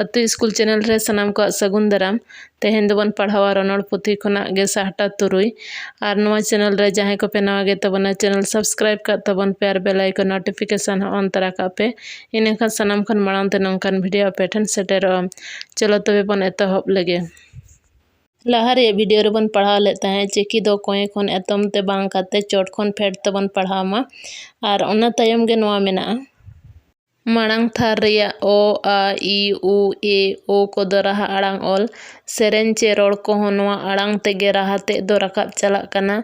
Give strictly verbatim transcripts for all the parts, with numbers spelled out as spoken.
ᱟᱹᱛᱩ school channel ᱨᱮ ᱥᱟᱱᱟᱢ ᱠᱚᱣᱟᱜ ᱥᱟᱹᱜᱩᱱ ᱫᱟᱨᱟᱢ᱾ ᱛᱮᱦᱮᱧ ᱫᱚᱵᱚᱱ ᱯᱟᱲᱦᱟᱣᱟ ᱨᱚᱱᱚᱲ ᱯᱩᱛᱷᱤ ᱠᱷᱚᱱᱟᱜ ᱜᱮ ᱥᱟᱦᱴᱟ ᱛᱩᱨᱩᱭ᱾ ᱟᱨ ᱱᱚᱣᱟ ᱪᱮᱱᱮᱞ ᱨᱮ ᱡᱟᱦᱟᱸᱭ ᱠᱚᱯᱮ ᱱᱟᱣᱟ ᱜᱮ ᱛᱟᱵᱚᱱᱟ, ᱪᱮᱱᱮᱞ ᱥᱟᱵᱥᱠᱨᱟᱭᱤᱵ ᱠᱟᱜ ᱛᱟᱵᱚᱱ ᱯᱮ ᱟᱨ ᱵᱮᱞ ᱟᱭᱠᱚᱱ ᱱᱳᱴᱤᱯᱷᱤᱠᱮᱥᱚᱱ ᱦᱚᱸ ᱚᱱ ᱛᱚᱨᱟ ᱠᱟᱜ ᱯᱮ᱾ ᱤᱱᱟᱹᱠᱷᱟᱱ ᱥᱟᱱᱟᱢ ᱠᱷᱚᱱ ᱢᱟᱲᱟᱝ ᱛᱮ ᱱᱚᱝᱠᱟᱱ ᱵᱷᱤᱰᱤᱭᱳ ᱟᱯᱮ ᱴᱷᱮᱱ ᱥᱮᱴᱮᱨᱚᱜᱼᱟ᱾ ᱪᱚᱞᱚ ᱛᱚᱵᱮ ᱵᱚᱱ ᱮᱛᱚᱦᱚᱵ ᱞᱮᱜᱮ᱾ ᱞᱟᱦᱟ ᱨᱮᱭᱟᱜ ᱵᱷᱤᱰᱤᱭᱳ ᱨᱮᱵᱚᱱ ᱯᱟᱲᱦᱟᱣ ᱞᱮᱫ ᱛᱟᱦᱮᱸᱫ ᱪᱤᱠᱤ ᱫᱚ ᱠᱚᱸᱭᱮ ᱠᱷᱚᱱ ᱮᱛᱚᱢ ᱛᱮ ᱵᱟᱝ ᱠᱟᱛᱮ ᱪᱚᱴ ᱠᱷᱚᱱ ᱯᱷᱮᱰ ᱛᱮᱵᱚᱱ ᱯᱟᱲᱦᱟᱣ ᱢᱟ᱾ ᱟᱨ ᱚᱱᱟ ᱛᱟᱭᱚᱢ ᱜᱮ ᱱᱚᱣᱟ ᱢᱮᱱᱟᱜᱼᱟ᱾ ᱢᱟᱲᱟᱝ ᱛᱷᱟᱨ ᱨᱮᱭᱟᱜ ᱚ, ᱟ, ᱤ, ᱩ, ᱮ, ᱳ ᱠᱚᱫᱚ ᱨᱟᱦᱟ ᱟᱲᱟᱝ ᱚᱞ᱾ ᱥᱮᱨᱮᱧ ᱪᱮ ᱨᱚᱲ ᱠᱚᱦᱚᱸ ᱱᱚᱣᱟ ᱟᱲᱟᱝ ᱛᱮᱜᱮ ᱨᱟᱦᱟ ᱛᱮᱫ ᱫᱚ ᱨᱟᱠᱟᱵ ᱪᱟᱞᱟᱜ ᱠᱟᱱᱟ᱾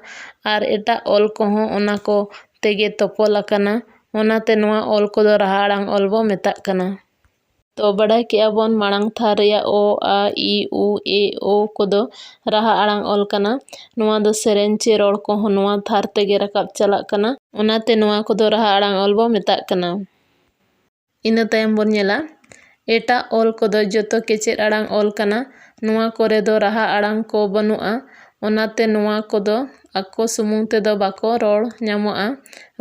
ᱟᱨ ᱮᱴᱟᱜ ᱚᱞ ᱠᱚᱦᱚᱸ ᱚᱱᱟ ᱠᱚ ᱛᱮᱜᱮ ᱛᱚᱯᱚᱞ ᱟᱠᱟᱱᱟ᱾ ᱚᱱᱟᱛᱮ ᱱᱚᱣᱟ ᱚᱞ ᱠᱚᱫᱚ ᱨᱟᱦᱟ ᱟᱲᱟᱝ ᱚᱞ ᱵᱚ ᱢᱮᱛᱟᱜ ᱠᱟᱱᱟ᱾ ᱛᱚ ᱵᱟᱰᱟᱭ ᱠᱮᱜᱼᱟ ᱵᱚᱱ ᱢᱟᱲᱟᱝ ᱛᱷᱟᱨ ᱨᱮᱭᱟᱜ ᱚ, ᱟ, ᱤ, ᱩ, ᱮ, ᱳ ᱠᱚᱫᱚ ᱨᱟᱦᱟ ᱟᱲᱟᱝ ᱚᱞ ᱠᱟᱱᱟ᱾ ᱱᱚᱣᱟ ᱫᱚ ᱥᱮᱨᱮᱧ ᱪᱮ ᱨᱚᱲ ᱠᱚᱦᱚᱸ ᱱᱚᱣᱟ ᱛᱷᱟᱨ ᱛᱮᱜᱮ ᱨᱟᱠᱟᱵ ᱪᱟᱞᱟᱜ ᱠᱟᱱᱟ᱾ ᱚᱱᱟᱛᱮ ᱱᱚᱣᱟ ᱠᱚᱫᱚ ᱨᱟᱦᱟ ᱟᱲᱟᱝ ᱚᱞ ᱵᱚ ᱢᱮᱛᱟᱜ ᱠᱟᱱᱟ᱾ ᱤᱱᱟᱹ ᱛᱟᱭᱚᱢ ᱵᱚᱱ ᱧᱮᱞᱟ, ᱮᱴᱟᱜ ᱚᱞ ᱠᱚᱫᱚ ᱡᱚᱛᱚ ᱠᱮᱪᱮᱫ ᱟᱲᱟᱝ ᱚᱞ ᱠᱟᱱᱟ᱾ ᱱᱚᱣᱟ ᱠᱚᱨᱮ ᱫᱚ ᱨᱟᱦᱟ ᱟᱲᱟᱝ ᱠᱚ ᱵᱟᱹᱱᱩᱜᱼᱟ᱾ ᱚᱱᱟᱛᱮ ᱱᱚᱣᱟ ᱠᱚᱫᱚ ᱟᱠᱚ ᱥᱩᱢᱩᱝ ᱛᱮᱫᱚ ᱵᱟᱠᱚ ᱨᱚᱲ ᱧᱟᱢᱚᱜᱼᱟ᱾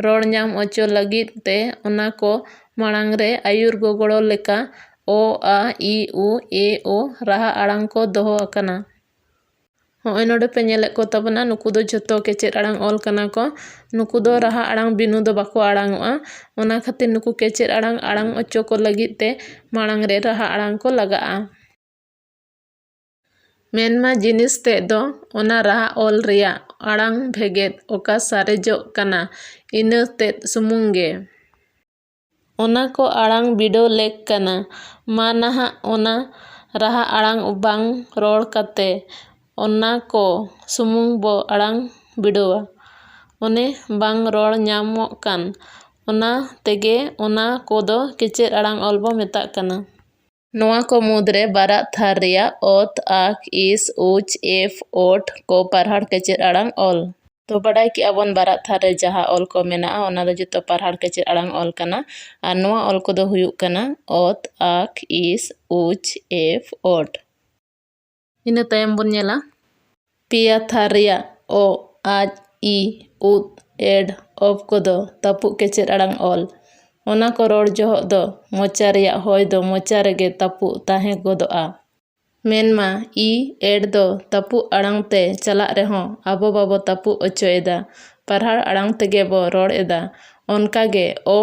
ᱨᱚᱲ ᱧᱟᱢ ᱚᱪᱚ ᱞᱟᱹᱜᱤᱫ ᱛᱮ ᱚᱱᱟ ᱠᱚ ᱢᱟᱲᱟᱝ ᱨᱮ ᱟᱹᱭᱩᱨ ᱜᱚᱜᱚᱲᱚ ᱞᱮᱠᱟ ᱚ, ᱟ, ᱤ, ᱩ, ᱮ, ᱳ ᱨᱟᱦᱟ ᱟᱲᱟᱝ ᱠᱚ ᱫᱚᱦᱚ ᱟᱠᱟᱱᱟ᱾ ᱦᱚᱸᱜᱼᱚᱭ ᱱᱚᱰᱮ ᱯᱮ ᱧᱮᱞᱮᱫ ᱠᱚ ᱛᱟᱵᱚᱱᱟ, ᱱᱩᱠᱩ ᱫᱚ ᱡᱷᱚᱛᱚ ᱠᱮᱪᱮᱫ ᱟᱲᱟᱝ ᱚᱞ ᱠᱟᱱᱟ ᱠᱚ᱾ ᱱᱩᱠᱩ ᱫᱚ ᱨᱟᱦᱟ ᱟᱲᱟᱝ ᱵᱤᱱᱩ ᱫᱚ ᱵᱟᱠᱚ ᱟᱲᱟᱝ ᱚᱜᱼᱟ᱾ ᱚᱱᱟ ᱠᱷᱟᱹᱛᱤᱨ ᱱᱩᱠᱩ ᱠᱮᱪᱮᱫ ᱟᱲᱟᱝ ᱟᱲᱟᱝ ᱚᱪᱚ ᱠᱚ ᱞᱟᱹᱜᱤᱫ ᱛᱮ ᱢᱟᱲᱟᱝ ᱨᱮ ᱨᱟᱦᱟ ᱟᱲᱟᱝ ᱠᱚ ᱞᱟᱜᱟᱜᱼᱟ᱾ ᱢᱮᱱᱢᱟ ᱡᱤᱱᱤᱥ ᱛᱮᱫ ᱫᱚ ᱚᱱᱟ ᱨᱟᱦᱟ ᱚᱞ ᱨᱮᱭᱟᱜ ᱟᱲᱟᱝ ᱵᱷᱮᱜᱮᱫ ᱚᱠᱟ ᱥᱟᱨᱮᱡᱚᱜ ᱠᱟᱱᱟ, ᱤᱱᱟᱹ ᱛᱮᱫ ᱥᱩᱢᱩᱝ ᱜᱮ᱾ ᱚᱱᱟ ᱠᱚ ᱟᱲᱟᱝ ᱵᱤᱰᱟᱹᱣ ᱞᱮᱠ ᱠᱟᱱᱟ᱾ ᱢᱟ ᱱᱟᱦᱟᱜ ᱚᱱᱟ ᱨᱟᱦᱟ ᱟᱲᱟᱝ ᱵᱟᱝ ᱨᱚᱲ ᱠᱟᱛᱮ ᱚᱱᱟ ᱠᱚ ᱥᱩᱢᱩᱝ ᱵᱚ ᱟᱲᱟᱝ ᱵᱤᱰᱟᱹᱣᱟ᱾ ᱚᱱᱮ ᱵᱟᱝ ᱨᱚᱲ ᱧᱟᱢᱚᱜ ᱠᱟᱱ, ᱚᱱᱟ ᱛᱮᱜᱮ ᱚᱱᱟ ᱠᱚᱫᱚ ᱠᱮᱪᱮᱫ ᱟᱲᱟᱝ ᱚᱞ ᱵᱚ ᱢᱮᱛᱟᱜ ᱠᱟᱱᱟ᱾ ᱱᱚᱣᱟ ᱠᱚ ᱢᱩᱫᱽᱨᱮ ᱵᱟᱨᱟᱜ ᱛᱷᱟᱨ ᱨᱮᱭᱟᱜ ᱚᱛ, ᱟᱠ, ᱤᱥ, ᱩᱪ, ᱮᱯᱷ, ᱚᱴ ᱠᱚ ᱯᱟᱨᱦᱟᱲ ᱠᱮᱪᱮᱫ ᱟᱲᱟᱝ ᱚᱞ᱾ ᱛᱚ ᱵᱟᱰᱟᱭ ᱠᱮᱜᱼᱟ ᱵᱚᱱ ᱵᱟᱨᱟᱜ ᱛᱷᱟᱨ ᱨᱮ ᱡᱟᱦᱟᱸ ᱚᱞ ᱠᱚ ᱢᱮᱱᱟᱜᱼᱟ, ᱚᱱᱟ ᱫᱚ ᱡᱚᱛᱚ ᱯᱟᱨᱦᱟᱲ ᱠᱮᱪᱮᱫ ᱟᱲᱟᱝ ᱚᱞ ᱠᱟᱱᱟ᱾ ᱟᱨ ᱱᱚᱣᱟ ᱚᱞ ᱠᱚᱫᱚ ᱦᱩᱭᱩᱜ ᱠᱟᱱᱟ ᱚᱛ, ᱟᱠ, ᱤᱥ, ᱩᱪ, ᱮᱯᱷ, ᱚᱴ᱾ ᱤᱱᱟᱹ ᱛᱟᱭᱚᱢ ᱵᱚᱱ ᱧᱮᱞᱟ ᱯᱮᱭᱟ ᱛᱷᱟᱨ ᱨᱮᱭᱟᱜ ᱚ, ᱟᱡ, ᱤ, ᱩᱫ, ᱮᱰ, ᱚᱵ ᱠᱚᱫᱚ ᱛᱟᱹᱯᱩᱜ ᱠᱮᱪᱮᱫ ᱟᱲᱟᱝ ᱚᱞ᱾ ᱚᱱᱟ ᱠᱚ ᱨᱚᱲ ᱡᱚᱦᱚᱜ ᱫᱚ ᱢᱚᱪᱟ ᱨᱮᱭᱟᱜ ᱦᱚᱭ ᱫᱚ ᱢᱚᱪᱟ ᱨᱮᱜᱮ ᱛᱟᱹᱯᱩᱜ ᱛᱟᱦᱮᱸ ᱜᱚᱫᱚᱜᱼᱟ᱾ ᱢᱮᱱᱢᱟ ᱤ ᱮᱰ ᱫᱚ ᱛᱟᱹᱯᱩᱜ ᱟᱲᱟᱝ ᱛᱮ ᱪᱟᱞᱟᱜ ᱨᱮᱦᱚᱸ ᱟᱵᱚ ᱵᱟᱵᱚ ᱛᱟᱹᱯᱩᱜ ᱚᱪᱚᱭᱮᱫᱟ, ᱯᱟᱨᱦᱟᱲ ᱟᱲᱟᱝ ᱛᱮᱜᱮ ᱵᱚ ᱨᱚᱲ ᱮᱫᱟ᱾ ᱚᱱᱠᱟᱜᱮ ᱚ,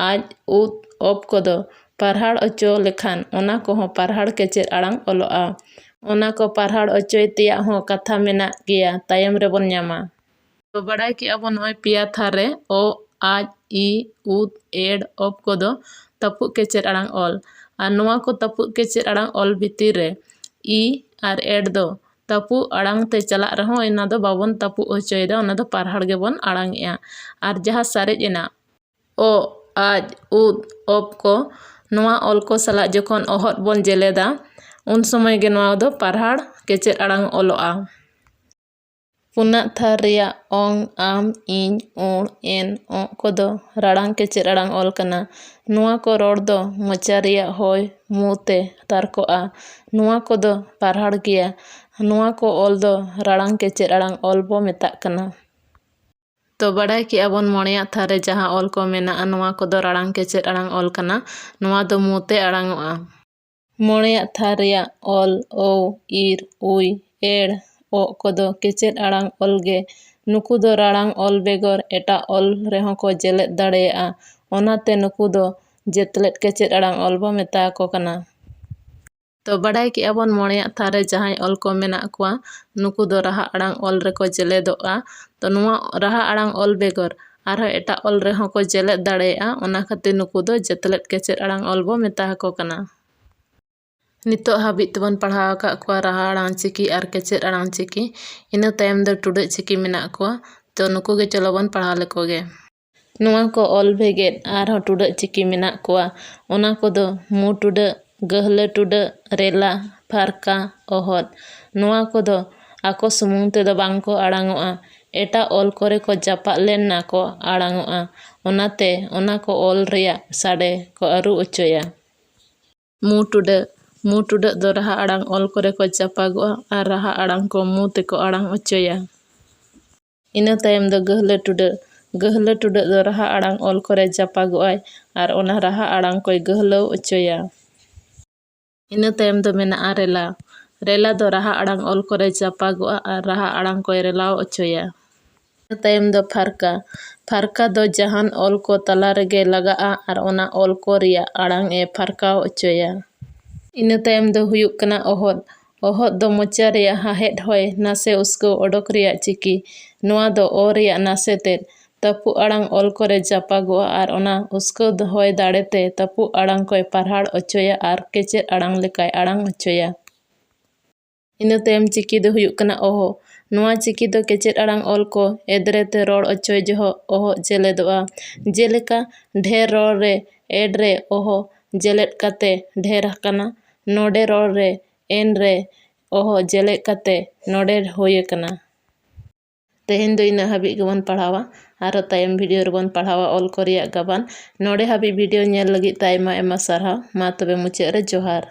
ᱟᱡ, ᱩᱫ, ᱚᱯ ᱠᱚᱫᱚ ᱯᱟᱨᱦᱟᱲ ᱚᱪᱚ ᱞᱮᱠᱷᱟᱱ ᱚᱱᱟ ᱠᱚᱦᱚᱸ ᱯᱟᱨᱦᱟᱲ ᱠᱮᱪᱮᱫ ᱟᱲᱟᱝ ᱚᱞᱚᱜᱼᱟ᱾ ᱚᱱᱟ ᱠᱚ ᱯᱟᱨᱦᱟᱲ ᱚᱪᱚᱭ ᱛᱮᱭᱟᱜ ᱦᱚᱸ ᱠᱟᱛᱷᱟ ᱢᱮᱱᱟᱜ ᱜᱮᱭᱟ, ᱛᱟᱭᱚᱢ ᱨᱮᱵᱚᱱ ᱧᱟᱢᱟ᱾ ᱛᱚ ᱵᱟᱲᱟᱭ ᱠᱮᱜᱼᱟ ᱵᱚᱱ ᱱᱚᱜᱼᱚᱭ ᱯᱮᱭᱟ ᱛᱷᱟᱨ ᱨᱮ ᱚ, ᱟᱡ, ᱤ, ᱩᱫ, ᱮᱰ, ᱚᱯ ᱠᱚᱫᱚ ᱛᱟᱹᱯᱩᱜ ᱠᱮᱪᱮᱫ ᱟᱲᱟᱝ ᱚᱞ᱾ ᱟᱨ ᱱᱚᱣᱟ ᱠᱚ ᱛᱟᱹᱯᱩᱜ ᱠᱮᱪᱮᱫ ᱟᱲᱟᱝ ᱚᱞ ᱵᱷᱤᱛᱤᱨ ᱨᱮ ᱤ ᱟᱨ ᱮᱰ ᱫᱚ ᱛᱟᱹᱯᱩᱜ ᱟᱲᱟᱝ ᱛᱮ ᱪᱟᱞᱟᱜ ᱨᱮᱦᱚᱸ ᱚᱱᱟ ᱫᱚ ᱵᱟᱵᱚᱱ ᱛᱟᱹᱯᱩᱜ ᱦᱚᱪᱚᱭᱮᱫᱟ, ᱚᱱᱟ ᱫᱚ ᱯᱟᱨᱦᱟᱲ ᱜᱮᱵᱚᱱ ᱟᱲᱟᱝ ᱮᱜᱼᱟ᱾ ᱟᱨ ᱡᱟᱦᱟᱸ ᱥᱟᱨᱮᱡ ᱮᱱᱟ ᱚ, ᱟᱡ, ᱩᱫ, ᱚᱯ ᱠᱚ, ᱱᱚᱣᱟ ᱚᱞ ᱠᱚ ᱥᱟᱞᱟᱜ ᱡᱚᱠᱷᱚᱱ ᱚᱦᱚᱫ ᱵᱚᱱ ᱡᱮᱞᱮᱫᱟ, ᱩᱱ ᱥᱚᱢᱚᱭ ᱜᱮ ᱱᱚᱣᱟ ᱫᱚ ᱯᱟᱨᱦᱟᱲ ᱠᱮᱪᱮᱫ ᱟᱲᱟᱝ ᱚᱞᱚᱜᱼᱟ᱾ ᱯᱩᱱᱟᱜ ᱛᱷᱟᱨ ᱨᱮᱭᱟᱜ ᱚᱝ, ᱟᱢ, ᱤᱧ, ᱩᱬ, ᱮᱱ, ᱚᱜ ᱠᱚᱫᱚ ᱨᱟᱲᱟᱝ ᱠᱮᱪᱮᱫ ᱟᱲᱟᱝ ᱚᱞ ᱠᱟᱱᱟ᱾ ᱱᱚᱣᱟ ᱠᱚ ᱨᱚᱲ ᱫᱚ ᱢᱚᱪᱟ ᱨᱮᱭᱟᱜ ᱦᱚᱭ ᱢᱩ ᱛᱮ ᱛᱟᱨᱠᱚᱜᱼᱟ᱾ ᱱᱚᱣᱟ ᱠᱚᱫᱚ ᱯᱟᱨᱦᱟᱲ ᱜᱮᱭᱟ᱾ ᱱᱚᱣᱟ ᱠᱚ ᱚᱞ ᱫᱚ ᱨᱟᱲᱟᱝ ᱠᱮᱪᱮᱫ ᱟᱲᱟᱝ ᱚᱞ ᱵᱚ ᱢᱮᱛᱟᱜ ᱠᱟᱱᱟ᱾ ᱛᱚ ᱵᱟᱰᱟᱭ ᱠᱮᱜᱼᱟ ᱵᱚᱱ ᱢᱚᱬᱮᱭᱟᱜ ᱛᱷᱟᱨ ᱨᱮ ᱡᱟᱦᱟᱸ ᱚᱞ ᱠᱚ ᱢᱮᱱᱟᱜᱼᱟ, ᱱᱚᱣᱟ ᱠᱚᱫᱚ ᱨᱟᱲᱟᱝ ᱠᱮᱪᱮᱫ ᱟᱲᱟᱝ ᱚᱞ ᱠᱟᱱᱟ᱾ ᱱᱚᱣᱟ ᱫᱚ ᱢᱩ ᱛᱮ ᱟᱲᱟᱝᱚᱜᱼᱟ᱾ ᱢᱚᱬᱮᱭᱟᱜ ᱛᱷᱟᱨ ᱨᱮᱭᱟᱜ ᱚᱞ, ᱳᱣ, ᱤᱨ, ᱩᱭ, ᱮᱲ, ᱚᱜ ᱠᱚᱫᱚ ᱠᱮᱪᱮᱫ ᱟᱲᱟᱝ ᱚᱞ ᱜᱮ᱾ ᱱᱩᱠᱩ ᱫᱚ ᱨᱟᱲᱟᱝ ᱚᱞ ᱵᱮᱜᱚᱨ ᱮᱴᱟᱜ ᱚᱞ ᱨᱮᱦᱚᱸ ᱠᱚ ᱡᱮᱞᱮᱫ ᱫᱟᱲᱮᱭᱟᱜᱼᱟ᱾ ᱚᱱᱟᱛᱮ ᱱᱩᱠᱩ ᱫᱚ ᱡᱮᱛᱞᱮᱫ ᱠᱮᱪᱮᱫ ᱟᱲᱟᱝ ᱚᱞ ᱵᱚ ᱢᱮᱛᱟ ᱟᱠᱚ ᱠᱟᱱᱟ᱾ ᱛᱚ ᱵᱟᱰᱟᱭ ᱠᱮᱜᱼᱟ ᱵᱚᱱ ᱢᱚᱬᱮᱭᱟᱜ ᱛᱷᱟᱨ ᱨᱮ ᱡᱟᱦᱟᱸᱭ ᱚᱞ ᱠᱚ ᱢᱮᱱᱟᱜ ᱠᱚᱣᱟ, ᱱᱩᱠᱩ ᱫᱚ ᱨᱟᱦᱟ ᱟᱲᱟᱝ ᱚᱞ ᱨᱮᱠᱚ ᱡᱮᱞᱮᱫᱚᱜᱼᱟ᱾ ᱛᱚ ᱱᱚᱣᱟ ᱨᱟᱦᱟ ᱟᱲᱟᱝ ᱚᱞ ᱵᱮᱜᱚᱨ ᱟᱨᱦᱚᱸ ᱮᱴᱟᱜ ᱚᱞ ᱨᱮᱦᱚᱸ ᱠᱚ ᱡᱮᱞᱮᱫ ᱫᱟᱲᱮᱭᱟᱜᱼᱟ᱾ ᱚᱱᱟ ᱠᱷᱟᱹᱛᱤᱨ ᱱᱩᱠᱩ ᱫᱚ ᱡᱮᱛᱞᱮᱫ ᱠᱮᱪᱮᱫ ᱟᱲᱟᱝ ᱚᱞ ᱵᱚ ᱢᱮᱛᱟ ᱟᱠᱚ ᱠᱟᱱᱟ᱾ ᱱᱤᱛᱚᱜ ᱦᱟᱹᱵᱤᱡ ᱛᱮᱵᱚᱱ ᱯᱟᱲᱦᱟᱣ ᱟᱠᱟᱫ ᱠᱚᱣᱟ ᱨᱟᱦᱟ ᱟᱲᱟᱝ ᱪᱤᱠᱤ ᱟᱨ ᱠᱮᱪᱮᱫ ᱟᱲᱟᱝ ᱪᱤᱠᱤ᱾ ᱤᱱᱟᱹ ᱛᱟᱭᱚᱢ ᱫᱚ ᱴᱩᱰᱟᱹᱜ ᱪᱤᱠᱤ ᱢᱮᱱᱟᱜ ᱠᱚᱣᱟ᱾ ᱛᱚ ᱱᱩᱠᱩ ᱜᱮ ᱪᱚᱞᱚ ᱵᱚᱱ ᱯᱟᱲᱦᱟᱣ ᱞᱮᱠᱚ ᱜᱮ᱾ ᱱᱚᱣᱟ ᱠᱚ ᱚᱞ ᱵᱷᱮᱜᱮᱫ ᱟᱨᱦᱚᱸ ᱴᱩᱰᱟᱹᱜ ᱪᱤᱠᱤ ᱢᱮᱱᱟᱜ ᱠᱚᱣᱟ᱾ ᱚᱱᱟ ᱠᱚᱫᱚ ᱢᱩ ᱴᱩᱰᱟᱹᱜ, ᱜᱟᱹᱦᱞᱟᱹ ᱴᱩᱰᱟᱹᱜ, ᱨᱮᱞᱟ, ᱯᱷᱟᱨᱠᱟ, ᱚᱦᱚᱫ᱾ ᱱᱚᱣᱟ ᱠᱚᱫᱚ ᱟᱠᱚ ᱥᱩᱢᱩᱝ ᱛᱮᱫᱚ ᱵᱟᱝ ᱠᱚ ᱟᱲᱟᱝᱚᱜᱼᱟ᱾ ᱮᱴᱟᱜ ᱚᱞ ᱠᱚᱨᱮ ᱠᱚ ᱪᱟᱯᱟᱫ ᱞᱮᱱ ᱱᱟ ᱠᱚ ᱟᱲᱟᱝᱚᱜᱼᱟ᱾ ᱚᱱᱟᱛᱮ ᱚᱱᱟ ᱠᱚ ᱚᱞ ᱨᱮᱭᱟᱜ ᱥᱟᱰᱮ ᱠᱚ ᱟᱹᱨᱩ ᱚᱪᱚᱭᱟ᱾ ᱢᱩ ᱴᱩᱰᱟᱹᱜ᱾ ᱢᱩ ᱴᱩᱰᱟᱹᱜ ᱫᱚ ᱨᱟᱦᱟ ᱟᱲᱟᱝ ᱚᱞ ᱠᱚᱨᱮ ᱠᱚ ᱪᱟᱯᱟᱜᱚᱜᱼᱟ ᱟᱨ ᱨᱟᱦᱟ ᱟᱲᱟᱝ ᱠᱚ ᱢᱩ ᱛᱮᱠᱚ ᱟᱲᱟᱝ ᱚᱪᱚᱭᱟ᱾ ᱤᱱᱟᱹ ᱛᱟᱭᱚᱢ ᱫᱚ ᱜᱟᱹᱦᱞᱟᱹ ᱴᱩᱰᱟᱹᱜ᱾ ᱜᱟᱹᱦᱞᱟᱹ ᱴᱩᱰᱟᱹᱜ ᱫᱚ ᱨᱟᱦᱟ ᱟᱲᱟᱝ ᱚᱞ ᱠᱚᱨᱮ ᱡᱟᱯᱟᱜᱚᱜᱼᱟᱭ ᱟᱨ ᱚᱱᱟ ᱨᱟᱦᱟ ᱟᱲᱟᱝ ᱠᱚᱭ ᱜᱟᱹᱦᱞᱟᱹᱣ ᱚᱪᱚᱭᱟ᱾ ᱤᱱᱟᱹ ᱛᱟᱭᱚᱢ ᱫᱚ ᱢᱮᱱᱟᱜᱼᱟ ᱨᱮᱞᱟ᱾ ᱨᱮᱞᱟ ᱫᱚ ᱨᱟᱦᱟ ᱟᱲᱟᱝ ᱚᱞ ᱠᱚᱨᱮ ᱡᱟᱯᱟᱜᱚᱜᱼᱟ ᱟᱨ ᱨᱟᱦᱟ ᱟᱲᱟᱝ ᱠᱚᱭ ᱨᱮᱞᱟᱣ ᱚᱪᱚᱭᱟ᱾ ᱤᱱᱟᱹ ᱛᱟᱭᱚᱢ ᱫᱚ ᱯᱷᱟᱨᱠᱟ᱾ ᱯᱷᱟᱨᱠᱟ ᱫᱚ ᱡᱟᱦᱟᱱ ᱚᱞ ᱠᱚ ᱛᱟᱞᱟ ᱨᱮᱜᱮ ᱞᱟᱜᱟᱜᱼᱟ ᱟᱨ ᱚᱱᱟ ᱚᱞ ᱠᱚ ᱨᱮᱭᱟᱜ ᱟᱲᱟᱝ ᱮ ᱯᱷᱟᱨᱠᱟᱣ ᱚᱪᱚᱭᱟ᱾ ᱤᱱᱟᱹ ᱛᱟᱭᱚᱢ ᱫᱚ ᱦᱩᱭᱩᱜ ᱠᱟᱱᱟ ᱚᱦᱚᱫ᱾ ᱚᱦᱚᱫ ᱫᱚ ᱢᱚᱪᱟ ᱨᱮᱭᱟᱜ ᱦᱟᱦᱮᱫ ᱦᱚᱭ ᱱᱟᱥᱮ ᱩᱥᱠᱟᱹᱣ ᱚᱰᱚᱠ ᱨᱮᱭᱟᱜ ᱪᱤᱠᱤ᱾ ᱱᱚᱣᱟ ᱫᱚ ᱚ ᱨᱮᱭᱟᱜ ᱱᱟᱥᱮ ᱛᱮᱫ ᱛᱟᱹᱯᱩᱜ ᱟᱲᱟᱝ ᱚᱞ ᱠᱚᱨᱮ ᱡᱟᱯᱟᱜᱚᱜᱼᱟ ᱟᱨ ᱚᱱᱟ ᱩᱥᱠᱟᱹᱣ ᱦᱚᱭ ᱫᱟᱲᱮ ᱛᱮ ᱛᱟᱹᱯᱩᱜ ᱟᱲᱟᱝ ᱠᱚᱭ ᱯᱟᱨᱦᱟᱲ ᱚᱪᱚᱭᱟ ᱟᱨ ᱠᱮᱪᱮᱫ ᱟᱲᱟᱝ ᱞᱮᱠᱟᱭ ᱟᱲᱟᱝ ᱚᱪᱚᱭᱟ᱾ ᱤᱱᱟᱹ ᱛᱟᱭᱚᱢ ᱪᱤᱠᱤ ᱫᱚ ᱦᱩᱭᱩᱜ ᱠᱟᱱᱟ ᱚᱦᱚ᱾ ᱱᱚᱣᱟ ᱪᱤᱠᱤ ᱫᱚ ᱠᱮᱪᱮᱫ ᱟᱲᱟᱝ ᱚᱞ ᱠᱚ ᱮᱫᱨᱮ ᱛᱮ ᱨᱚᱲ ᱚᱪᱚᱭ ᱡᱚᱦᱚᱜ ᱚᱦᱚ ᱡᱮᱞᱮᱫᱚᱜᱼᱟ᱾ ᱡᱮᱞᱮᱠᱟ, ᱰᱷᱮᱨ ᱨᱚᱲ ᱨᱮ ᱮᱰ ᱨᱮ ᱚᱦᱚ ᱡᱮᱞᱮᱫ ᱠᱟᱛᱮ ᱰᱷᱮᱨ ᱟᱠᱟᱱᱟ᱾ ᱱᱚᱰᱮ ᱨᱚᱲ ᱨᱮ ᱮᱱ ᱨᱮ ᱚᱦᱚ ᱡᱮᱞᱮᱫ ᱠᱟᱛᱮ ᱱᱚᱰᱮ ᱦᱩᱭ ᱟᱠᱟᱱᱟ᱾ ᱛᱮᱦᱮᱧ ᱫᱚ ᱤᱱᱟᱹᱜ ᱦᱟᱹᱵᱤᱡ ᱜᱮᱵᱚᱱ ᱯᱟᱲᱦᱟᱣᱟ᱾ ᱟᱨᱚ ᱛᱟᱭᱚᱢ ᱵᱷᱤᱰᱤᱭᱳ ᱨᱮᱵᱚᱱ ᱯᱟᱲᱦᱟᱣᱟ ᱚᱞ ᱠᱚ ᱨᱮᱭᱟᱜ ᱜᱟᱵᱟᱱ᱾ ᱱᱚᱰᱮ ᱦᱟᱹᱵᱤᱡ ᱵᱷᱤᱰᱤᱭᱳ ᱧᱮᱞ ᱞᱟᱹᱜᱤᱫ ᱛᱮ ᱟᱭᱢᱟ ᱟᱭᱢᱟ ᱥᱟᱨᱦᱟᱣ᱾ ᱢᱟ ᱛᱚᱵᱮ ᱢᱩᱪᱟᱹᱫ ᱨᱮ ᱡᱚᱦᱟᱨ᱾